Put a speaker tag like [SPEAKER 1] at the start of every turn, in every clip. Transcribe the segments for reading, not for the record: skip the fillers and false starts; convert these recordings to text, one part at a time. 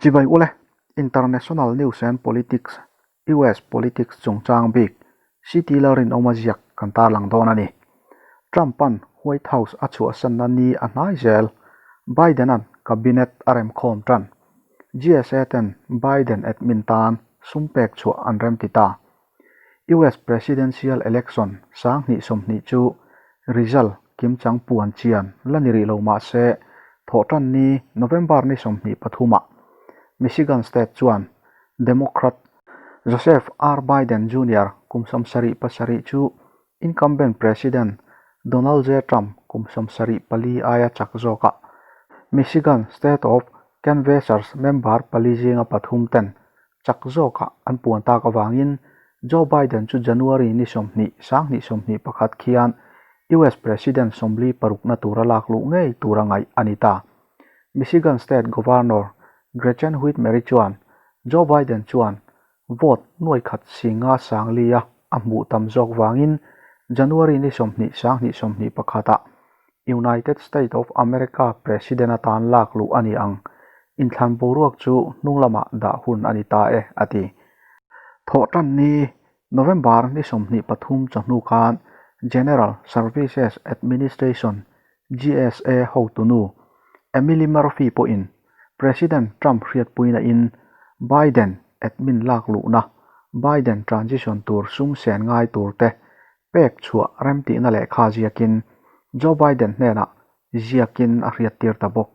[SPEAKER 1] Chibai ule, International News and Politics, US Politics chungchang bik, CT Lalrinawma ziak kan tarlang dawn a ni. Trump-a'n White House a chhuahsanna ni a hnai zel, Biden-a'n Cabinet a remkhawm tan. GSA ten Biden admin tan sum pek chhuah an remti ta. US Presidential Election 2020 chu result kimchang puan chian la ni rih lo mah se, Thawhtanni November ni 23 ah Michigan State chuan Democrat Joseph R. Biden Junior kum 77 chu incumbent President Donald J. Trump kum 74 aia chak zawkah Michigan State of Canvassers member pali zinga pathum ten Chak zawkah an puan tak avangin Joe Biden chu January ni 20, 2021 khian US President 46na tura lak luh ngei tura ngaih a ni ta. Michigan State Governor Gretchen Whitmer-i chuan Joe Biden chuan vote nuai khat singa sang lia a hmuh tam zawk vangin January ni 20, 2021 ah United State of America President atan lak luh a ni ang. Inthlan boruak chu hnung lamah dah hun a ni ta e, a ti. Thawhtanni, November ni 23 chawhnu khan General Services Administration, GSA, hotunu Emily Murphy pawhin President Trump hriatpuina in Biden admin lak luhna, Biden transition tur sum sen ngai tur te Pek chhuah remtihna lehkha ziakin Joe Biden hnenah ziakin a hriattir ta bawk.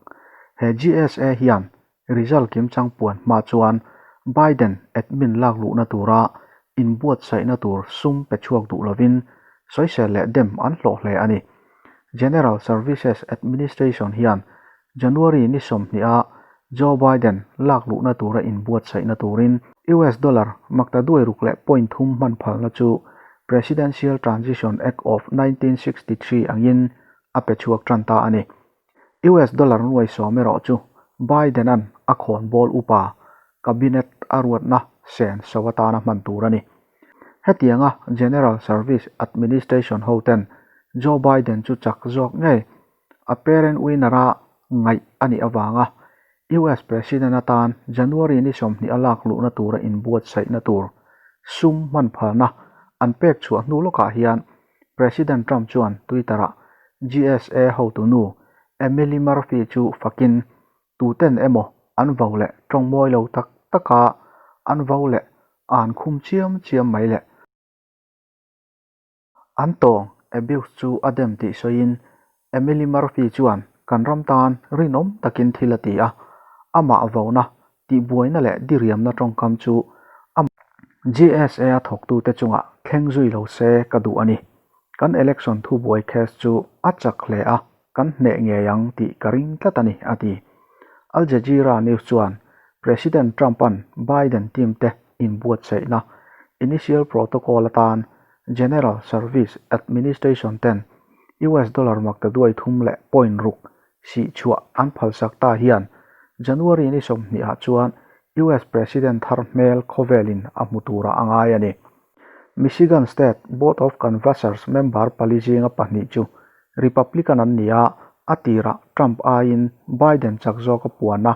[SPEAKER 1] He GSA hian result kimchang puan hma chuan Biden admin lak luhna tura inbuatsaihna tur sum pe chhuak duh lovin sawisel leh dem an hlawh hle a ni. General Services Administration hian January ni 20 a Joe Biden lak luhna tura inbuatsaihna turin US dollar maktaduai ruk leh point thum hman phalna chu Presidential Transition Act of 1963 angin a pe chhuak tan ta a ni. US dollar nuai sawm erawh chu Biden-a'n a khawnbawl upa Cabinet a ruatna sen so atana hman tur a ni. Hetianga General Service Administration hoten Joe Biden chu chak zawk ngei A parent winner-a ngaih a nih avanga US President atan January ni 20 a lak luhna tura inbuatsaihna tur sum hman phalna an pek chhuah hnu lawkah hian President Trump chuan Twitter-ah GSA hotunu Emily Murphy chu fakin tuten emaw an vo leh tawng mawi lo tak taka an vo leh an khum chiam chiam mai le. An tawng abuse chu a dem tih sawiin Emily Murphy chuan kan ram tan rinawm takin thil a ti a, amah vona, tihbuaina leh diriamna tawngkam chu a GSA a thawktute chungah thleng zui lo se ka duh a ni. Kan election thubuai case chu a chak hle a, kan hneh ngei ang tih ka ring tlat a ni, a ti. Al Jazeera News chuan President Trump-a'n Biden team te inbuatsaihna initial protocol atan General Service Administration ten US dollar maktaduai thum leh point ruk sih chhuah an phalsak ta hian January ni 20 ah chuan US President thar hmel khawvelin a hmu tura a ngai a ni. Michigan State Board of Canvassers member pali zinga pahnih chu Republican an ni a, a tirah Trump aiin Biden chak zawka puana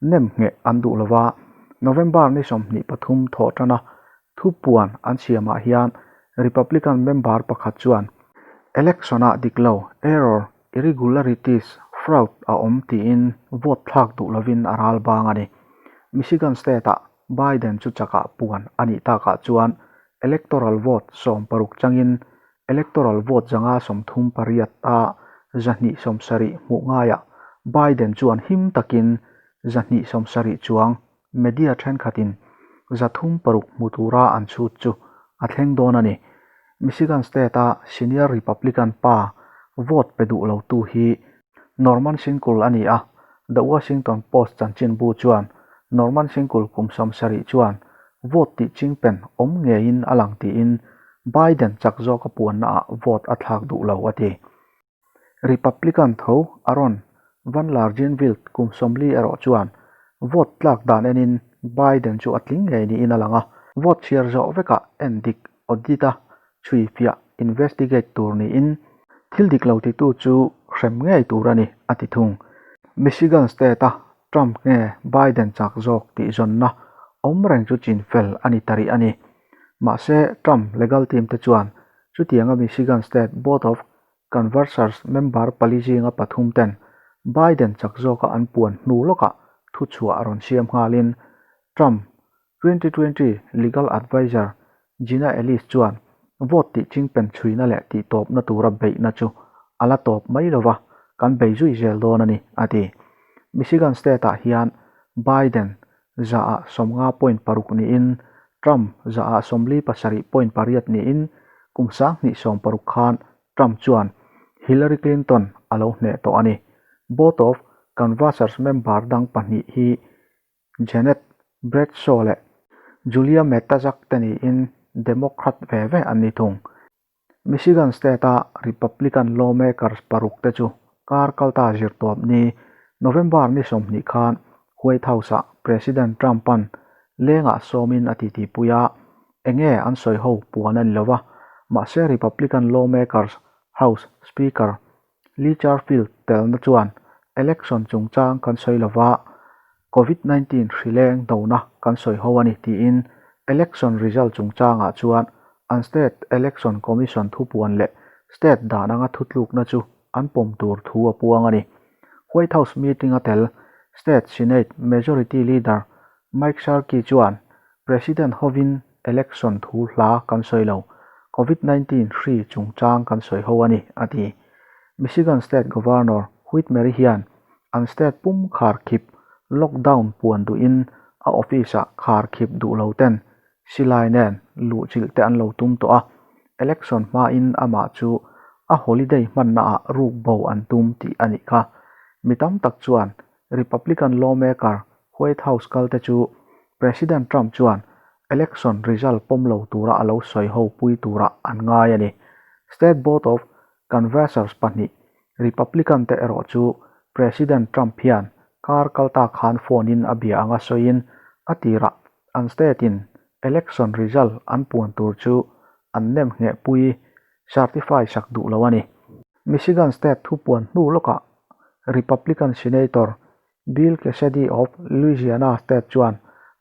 [SPEAKER 1] nem ngheh an duh lova, November ni 23 thawh tana Thupuan an siamah hian Republican member pakhat chuan election-ah dik lo, error, irregularities, fraud a awm tiin vote thlak duh lovin a ral bang a ni. Michigan State-ah Biden chu chakah puan a nih takah chuan electoral vote 60 changin electoral vote 138 a 270 hmuh ngaiah Biden chuan him takin 270 chuang Media thenkhatin 306 hmu tura an chhut chu a thleng dawn a ni. Michigan State-a senior Republican pa vote pe duh lotu hi Norman Shinkle a ni a, The Washington Post chanchinbu chuan Norman Shinkle kum 70 chuan vote tih chingpen awm ngeiin a lang tiin Biden chak zawka puannaah vote a thlak duh lo a ti. Republican tho Aaron Van Largenville kum 40 erawh chuan vote tlak dan enin Biden chu a tling ngei niin a lang a, vote chhiar zawh vekah en dik audit a chhui fiah investigate tur niin thil dik lo titu chu hrem ngei tur a ni a ti thung. Michigan State-a. Trump nge Biden chak zawk tih zawnna awm reng chu chinfel a ni ta rih a ni. Mahse, Trump legal team te chuan chutianga Michigan State Board of Canvassers member pali zinga pathum ten Biden chak zawka an puan hnu lawkah thuchhuah a rawn siam nghalin Trump 2020 legal adviser Gina Ellis chuan vote tih chingpen chhuina leh tihtawpna tura beihna chu a la tawp mai lova, kan bei zui zel dawn a ni, a ti. Michigan State-ah hian Biden zaah 50.6 niin Trump zaah 47.8 niin kum 2016 khan Trump chuan Hillary Clinton a lo hneh tawh a ni. Board of Canvassers member dang pahnih hi Janet Bradshaw leh Julia Mataszak te niin Democrat ve ve an ni thung. Michigan State-a Republican lawmakers paruk te chu kar kalta zirtawp ni November ni 20 khan White House-ah President Trump-a'n lengah sawmin a titipui a, enge an sawi ho puan a ni lo va, mahse Republican lawmakers House Speaker Lee Cherfield telna chuan election chungchang kan sawi lova, Covid 19 hri leng dona kan sawi ho a ni tiin election result chungchangah chuan an state election commission thupuan leh state dan anga thutlukna chu an pawm tur thu a puang a ni. White House meeting a tel state Senate Majority Leader Mike Sharkey chuan President hovin election thu hla kan sawi lo, Covid 19 hri chungchang kan sawi ho a ni, a ti. Michigan State Governor Whitmer hian an state pum kharkhip lockdown puan duhin a office-ah kharkhip duh lo ten silai nen luhchilh te an lo tum tawh a, election hmain amah chu a holiday hmannaah ruk bo an tum tih a nih kha. Mi tam tak chuan Republican lawmaker White House kalte chu President Trump chuan election result pawm lo tura a lo sawi ho pui turah an ngai a ni. State Board of Canvassers pahnih Republican te erawh chu President Trump hian kar kalta khan phone in a bia anga sawiin a tirah an state in election result an puan tur chu an nem ngheh pui certify sak duh lo a ni. Michigan state thupuan hnu lawkah Republican Senator Bill Cassidy of Louisiana State chuan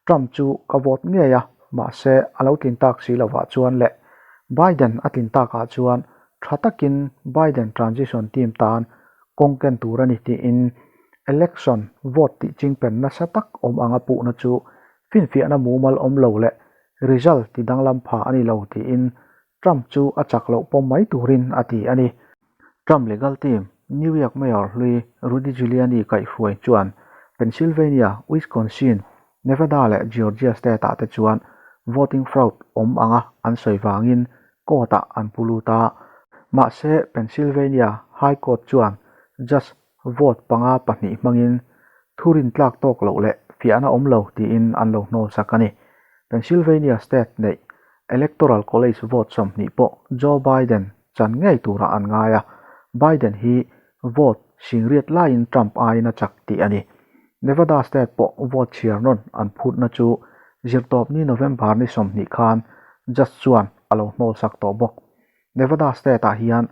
[SPEAKER 1] Trump chu ka vote ngei a, mahse a lo tlin tak si lovah chuan leh Biden a tlin takah chuan tha takin Biden transition team tan kawng ken tur a ni tiin election vote tih chingpen nasa tak awm anga puhna chu finfiahna mumal awm lo leh result ti danglam pha a ni lo tiin Trump chu a chak loh pawm mai turin a ti a ni. Trump legal team New York Mayor hlui Rudy Giuliani kaihhruai chuan Pennsylvania, Wisconsin, Nevada leh Georgia state-ah te chuan voting fraud awm anga an sawi vangin court-ah an pu lut a. Mahse, Pennsylvania High Court chuan judge vote panga pahnih hmangin thu rintlak tawk loh leh fiahna awm lo tiin an lo hnawl sak a ni. Pennsylvania state neih Electoral College vote 20 pawh Joe Biden chan ngei turah an ngai a, Biden hi vote singriat laiin Trump aiin a chak tih a ni. Nevada state pawh vote chhiar nawn an phutna chu Zirtawpni November ni 20 khan judge chuan a lo hnawl sak tawh bawk. Nevada state-ah hian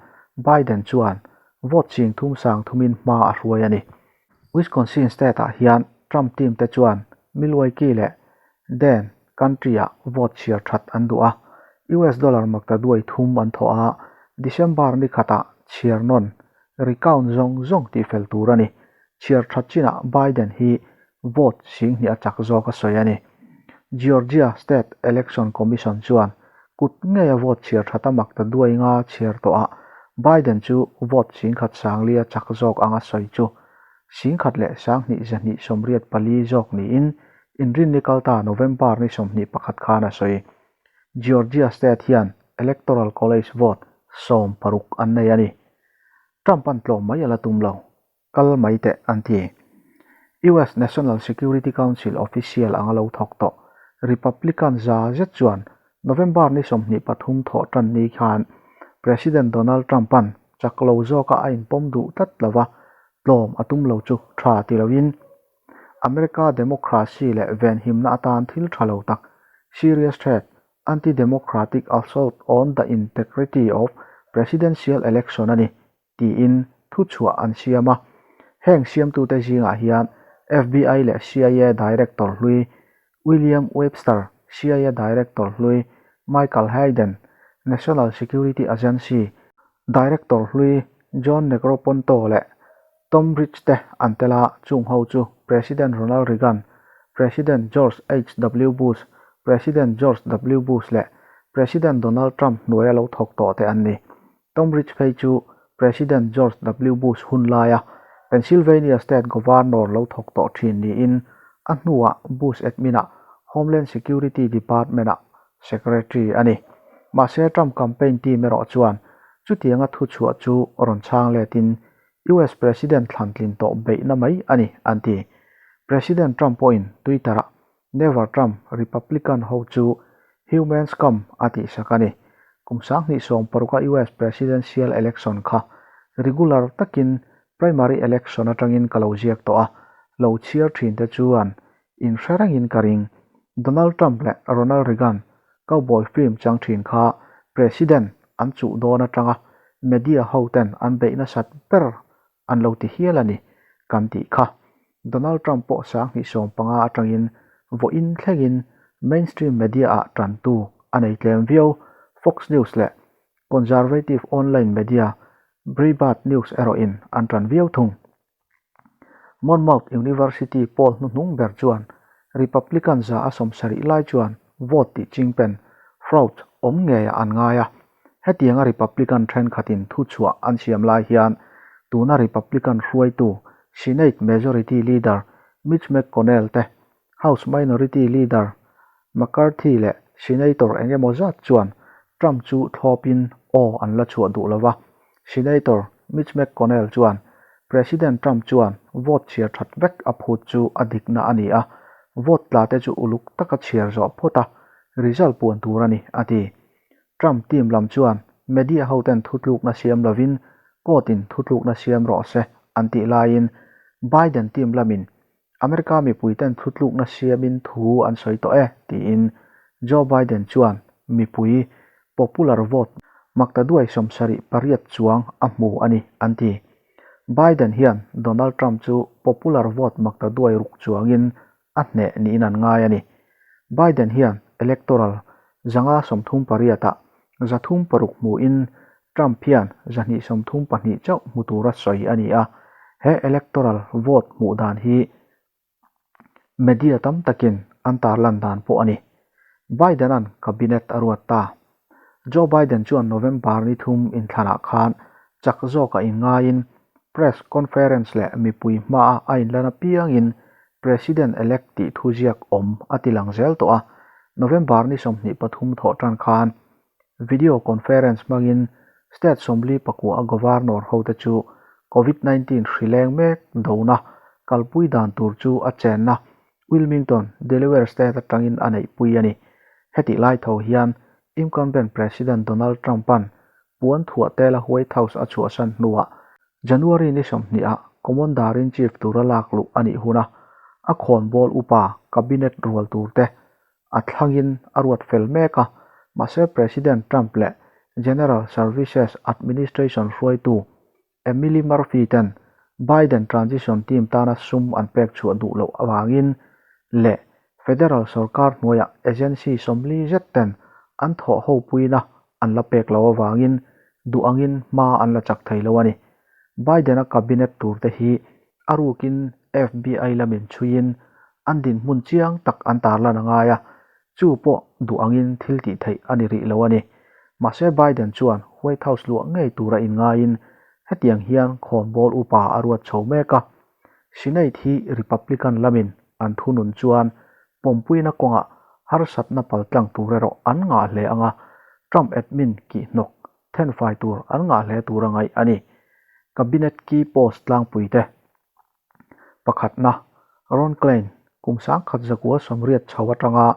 [SPEAKER 1] Biden chuan vote ching thum sang thumin hma a hruai a ni. Wisconsin state-ah hian Trump team te chuan Milwaukee leh Dane County-ah vote chhiar that an duh a, US dollar maktaduai thum an thawh a, December ni khatah chhiar nawn recount zawng zawng tihfel tur a ni. Chhiar that chinah Biden hi vote 2000 a chak zawk a sawi a ni. Georgia State Election Commission chuan kut ngeia vote chhiar that a mak ta duai nga chhiar tawhah Biden chu vote 10,000 sangli a chak zawk anga sawi chu 10,284 zawk niin inrinni kalta November ni 21 khan a sawi. Georgia State hian Electoral College vote 16 an nei a ni. Trump an tlawm mai a la tum lo. Kal mai teh an ti. US National Security Council official anga lo thawk tawh Republican za zet chuan November ni 23 thawh tan ni khan President Donald Trump-a'n chak lo zawka a inpawm duh tlat lova tlawm a tum lo chu tha ti loin America democracy leh venhimna atan thil tha lo tak serious threat anti-democratic assault on the integrity of presidential election a ni tiin thuchhuah an siam a. Heng siamtute zingah hian FBI leh CIA Director hlui William Webster, CIA Director hlui Michael Hayden, National Security Agency Director hlui John Negroponto leh Tom Ridge te an tel a, chung ho chu President Ronald Reagan, President George HW Bush, President George W Bush leh President Donald Trump hnuaia lo thawk tawh te an ni. Tom Ridge phei chu President George W Bush hun laia Pennsylvania State Governor lo thawk tawh thin niin a hnuah Bush admin-ah Homeland Security Department-ah Secretary a ni. Mahse Trump campaign team erawh chuan chutianga thuchhuah chu rawn chhang letin US President thlantlin tawh beihna mai a ni an ti. President Trump pawhin Twitter-ah Never Trump Republican ho chu human scum a tihsak a ni. Kum 2016 a US Presidential Election kha regular takin primary election atangin ka lo ziak tawh a, lo chhiar thin te chuan inhre rengin ka ring. Donald Trump leh Ronald Reagan cowboy film chang thin kha President an chuh dawn atanga media ho ten an beih nasat ber an lo ti hial a ni kan tih kha. Donald Trump pawh 2015 atangin vawiin thlengin mainstream media ah tantu a nei tlem viau. Fox News leh conservative online media Breitbart News erawhin an tan viau thung. Monmouth University poll hnuhnung ber chuan Republican 70% lai chuan vote tih chingpen, fraud, awm ngeiah an ngai a. Hetianga Republican thenkhatin thuchhuah an siam lai hian tuna Republican hruaitu Senate Majority Leader Mitch McConnell te, House Minority Leader McCarthy leh Senator eng emaw zat chuan Trump chu thlawpin aw an la chhuah duh lo va. Senator Mitch McConnell chuan President Trump chuan vote chhiar that vek a phut chu a dikna a ni a, vote tla te chu uluk taka chhiar zawh phawt a, result puan tur a ni, a ti. Trump team lam chuan media hoten thutlukna siam lovin court in thutlukna siam rawh se an tih laiin Biden team lamin America mipuiten thutlukna siamin thu an sawi tawh e tiin Joe Biden chuan mipui popular vote maktaduai 78 chuang a hmu a ni an ti. Biden hian Donald Trump chu popular vote maktaduai ruk chuangin a hneh niin an ngai a ni. Biden hian electoral 538 ah 306 hmuin Trump hian 232 chauh hmu tura sawi a ni a, he electoral vote hmuh dan hi media tam takin an tarlan dan pawh a ni. Biden-a'n cabinet a ruat ta. Joe Biden chuan November ni thum inthlanah khan chak zawka inngaiin press conference leh mipui hmaa a inlan apiangin President-elect tih thuziak awm a ti lang zel tawh a, November ni 23 thawh tan khan video conference hmangin state 49 a governor hote chu Covid-19 hri leng mek dona kalpui dan tur chu a chenna Wilmington, Delaware state atangin a neihpui a ni. Hetih lai tho hian incumbent President Donald Trump-a'n puan thuah tela White House a chhuahsan hnuah January ni 20 ah Commander-in-Chief tura lak luh a nih huna a khawnbawl upa cabinet rual turte a thlangin a ruat fel mek a, mahse President Trump leh General Services Administration hruaitu Emily Murphy ten Biden transition team tana sum an pek chhuah duh loh avangin leh federal sorkar hnuaiah agency 40 zet ten an thawh ho puina an la pek loh avangin duh angin hma an la chak thei lo a ni. Biden-a cabinet tur te hi a rukin FBI lamin chhuiin an dinhmun chiang tak an tarlan a ngai a, Chu pawh duh angin thil tih theih a ni rih lo a ni. Mahse Biden chuan White House luah ngei tura inngaiin hetiang hian khawnbawl upa a ruat chho mek a. Senate hi Republican lamin an thunun chuan pawmpuina kawngah harsatna paltlang tur erawh an ngah hle ang a, Trump admin kihhnawk thenfai tur an ngah hle tura ngaih a ni. Cabinet key post tlangpuite. Pakhatna, Ron Klain, kum 1980 chho atanga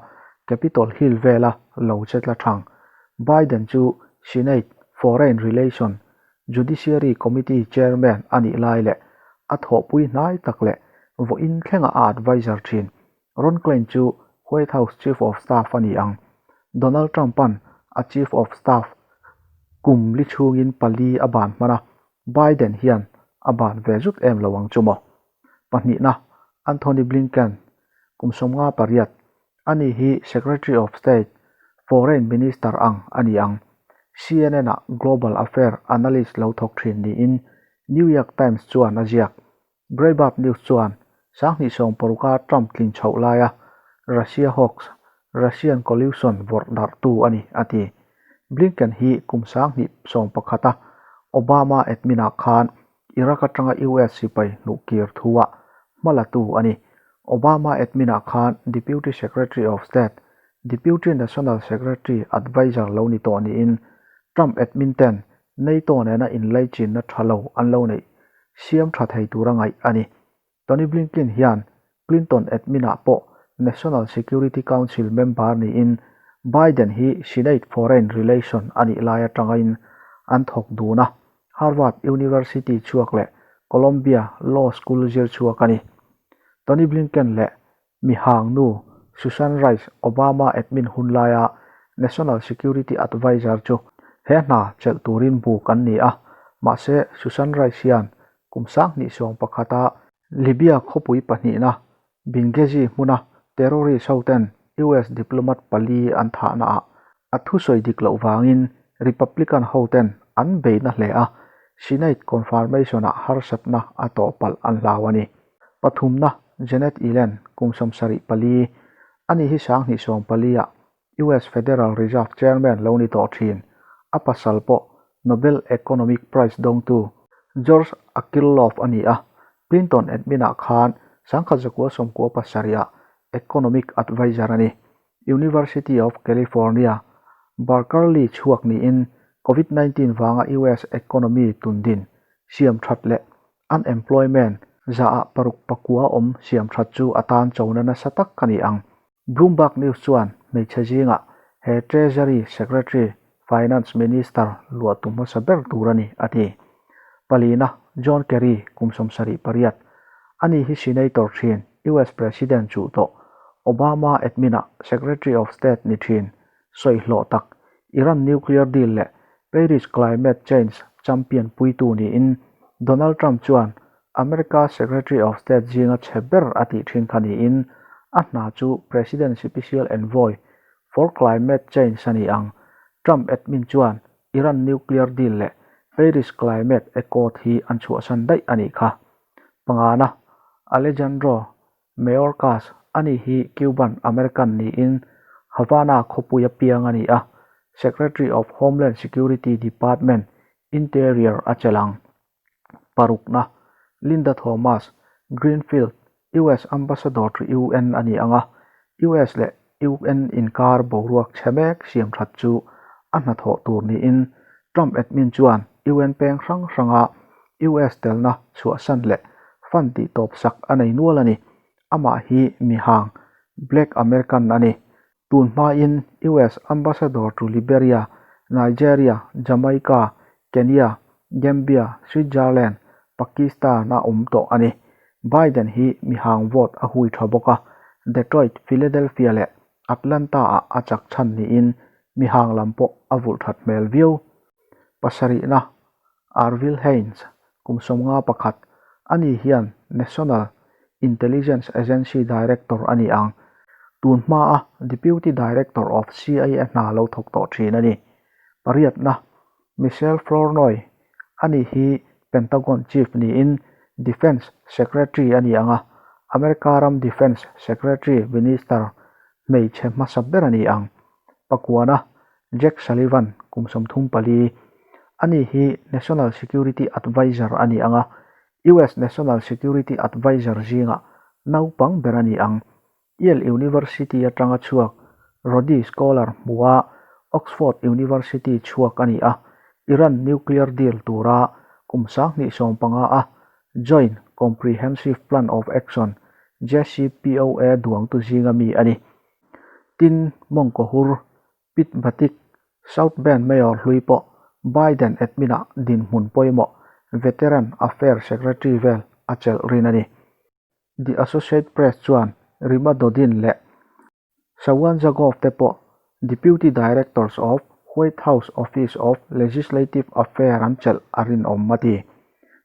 [SPEAKER 1] Capitol Hill vela lo che tla thang. Biden chu Senate Foreign Relation Judiciary Committee Chairman a nih lai leh a thawhpui hnai tak leh vawiin thlenga a adviser thin. Ron Klain chu White House Chief of Staff a ni ang. Donald Trump-a'n a Chief of Staff kum li chhungin pali a ban hman a, Biden hian a ban ve zut em lo ang chu maw? Pahnihna, Antony Blinken, kum 58, ani hi Secretary of State, Foreign Minister ang a ni ang. CNN-ah Global Affair Analyst lo thawk thin niin New York Times chuan a ziak. Breitbart News chuan 2016-a Trump tlin chhoh laia Russia hoax, Russian collusion vawrh darhtu a ni, a ti. Blinken hi kum 2011-a Obama admin-ah khan Iraq atanga US sipai hnuhkir thuah hma latu a ni. Obama admin-ah khan Deputy Secretary of State, Deputy National Secretary Adviser lo ni tawh niin Trump admin ten NATO nena inlaichinna tha lo an lo neih siam tha thei tura ngaih a ni. Tony Blinken hian Clinton admin-ah pawh National Security Council member niin Biden hi Senate Foreign Relation a nih lai atangin an thawk dun a, Harvard University chhuak leh Columbia Law School zir chhuak a ni. Tony Blinken leh Mihang nu Susan Rice Obama admin hun laia National Security Adviser chu he hna chelh turin buk an ni a, mahse Susan Rice hian kum 2011-a Libya khawpui pahnihna Benghazi hmuna terrorist hoten US diplomat pali an thahnaah a thusawi dik loh vangin Republican hoten an beina hle a, Senate confirmation-ah harsatna a tawh palh an hlau a ni. Pathumna, Janet Yellen, kum 74, ani hi 2014-ah US Federal Reserve Chairman lo ni tawh thin. A pasal pawh Nobel Economic Prize dawngtu George Akerlof a ni a, Clinton admin-ah khan 1997-ah Economic Adviser a ni. University of California, Berkeley chhuak niin Covid 19 vanga US economy tundin siam that leh unemployment zaah 6.9 awm siam that chu a tan chona nasa tak a ni ang. Bloomberg News chuan hmeichhe zingah he Treasury Secretary, Finance Minister luahtu hmasa ber tur a ni, a ti. Palina, John Kerry, kum 78, ani hi Senator thin, US President chuh tawh, Obama admin-ah Secretary of State ni thin, sawi hlawh tak, Iran nuclear deal leh Paris climate change champion puitu niin Donald Trump chuan America Secretary of State zinga chhe ber a tih thin kha niin a hna chu President Special Envoy for Climate Change a ni ang. Trump admin chuan Iran nuclear deal leh Paris climate accord hi an chhuahsan daih a nih kha. Pangana, Alejandro Mayorkas, ani hi Cuban American niin Havana khawpuia piang a ni a, Secretary of Homeland Security Department, Interior a chelh ang. Parukna, Linda Thomas, Greenfield, US Ambassador to UN a ni ang a, US leh UN inkar boruak chhe mek siam that chu a hnathawh tur niin Trump admin chuan UN peng hrang hranga US telna chhuahsan leh fund tih tawp sak a nei nual a ni. Amah hi mihang, Black American a ni. Tun hmain US Ambassador to Liberia, Nigeria, Jamaica, Kenya, Gambia, Switzerland, Pakistan a awm tawh a ni. Biden hi mihang vote a hui tha bawk a, Detroit, Philadelphia leh Atlanta-ah a chak chhan niin mihang lam pawh a vulh that hmel viau. Pasarihna, Arvil Haines, kum 51, ani hian National Intelligence Agency Director a ni ang. Tun hmaa Deputy Director of CIA hna lo thawk tawh thin a ni. Pariatna, Michelle Flournoy, ani hi Pentagon Chief niin Defence Secretary a ni ang a, America ram Defence Secretary Minister hmeichhe hmasa ber a ni ang. Pakuana, Jack Sullivan, kum 34, ani hi National Security Adviser a ni ang a, US National Security Adviser zingah naupang ber a ni ang. Yale University atanga chhuak Rhodes Scholar hmuha Oxford University chhuak a ni a, Iran nuclear deal tura kum 2015 a Joint Comprehensive Plan of Action, JCPOA, duangtu zinga mi a ni. Tin, mawngkaw hur, Pete Buttigieg, South Bend Mayor hlui pawh Biden admin-ah dinhmun pawimawh Veteran Affairs Secretary vel a chelh rin a ni. The Associate Press chuan Rima Dodin leh Sawan Zagov te pawh Deputy Directors of White House Office of Legislative Affair an chelh a rinawm a ti.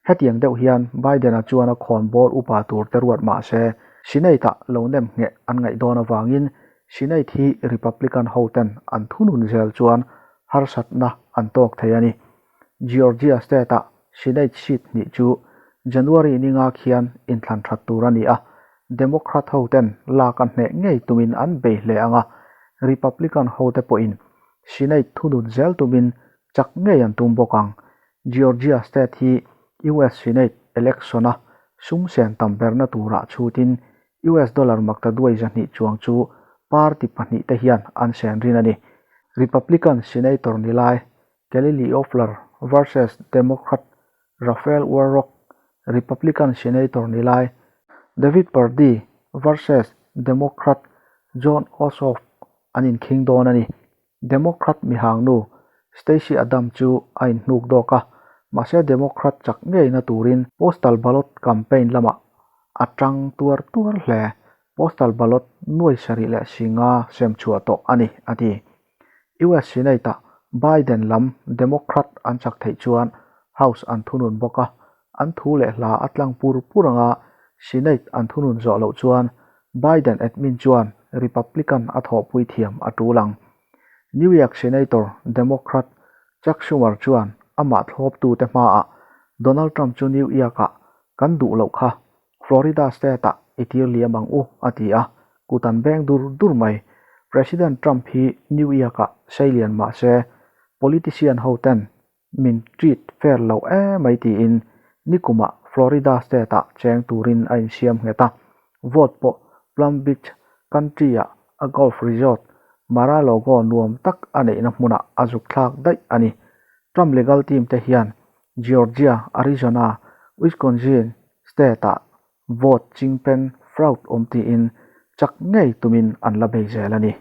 [SPEAKER 1] Hetiang deuh hian Biden-a chuan a khawnbawl upa tur te ruat mah se. Senate-ah lo nem ngheh an ngaih dawn avangin Senate hi Republican hoten an thunun zel chuan harsatna an tawk thei a ni. Georgia state-a Senate seat hnih chu January ninga khian inthlan that tur a ni a, Democrat hoten lak a hneh ngei tumin an bei hle ang a, Republican hote pawhin Senate thunun zel tumin chak ngei an tum bawk ang. Georgia state hi US Senate election-a sum sen tam berna turah chhutin US dollar maktaduai 200 chuang chu party pahnihte hian an sen rin a ni. Republican Senator ni lai Kelly Loeffler versus Democrat Raphael Warnock, Republican Senator ni lai David Perdue versus Democrat Jon Ossoff an inkhing dawn a ni. Democrat mihangnu Stacey Abrams chu a inhnuk dawk a, mahse Democrat chak ngeina turin postal ballot campaign lamah a tang tuar tuar hle. Postal ballot nuai sarih leh singa sem chhuah tawh a ni, a ti. US Senate-ah Biden lam Democrat an chak theih chuan House an thunun bawk a, an thu leh hla a tlang pur pur anga Senate an thunun zawh loh chuan Biden admin chuan Republican a thawhpui thiam a tul ang. New York Senator Democrat Chuck Schumer chuan amah thlawptute hmaah Donald Trump chu New York-ah kan duh loh kha Florida state-ah i tir liam ang u, a ti a, kut an beng dur dur mai. President Trump hi New York-ah seilian mah se, politician hoten min treat fair lo emai tiin nikumah Florida state-ah cheng turin a insiam nghet a, vote pawh Plum Beach Country-ah a golf resort Mar-a-Lago nuam tak a neihna hmunah a zuk thlak daih a ni. Trump legal team te hian Georgia, Arizona, Wisconsin state-ah vote chingpen fraud awm tiin chak ngei tumin an la bei zel a ni.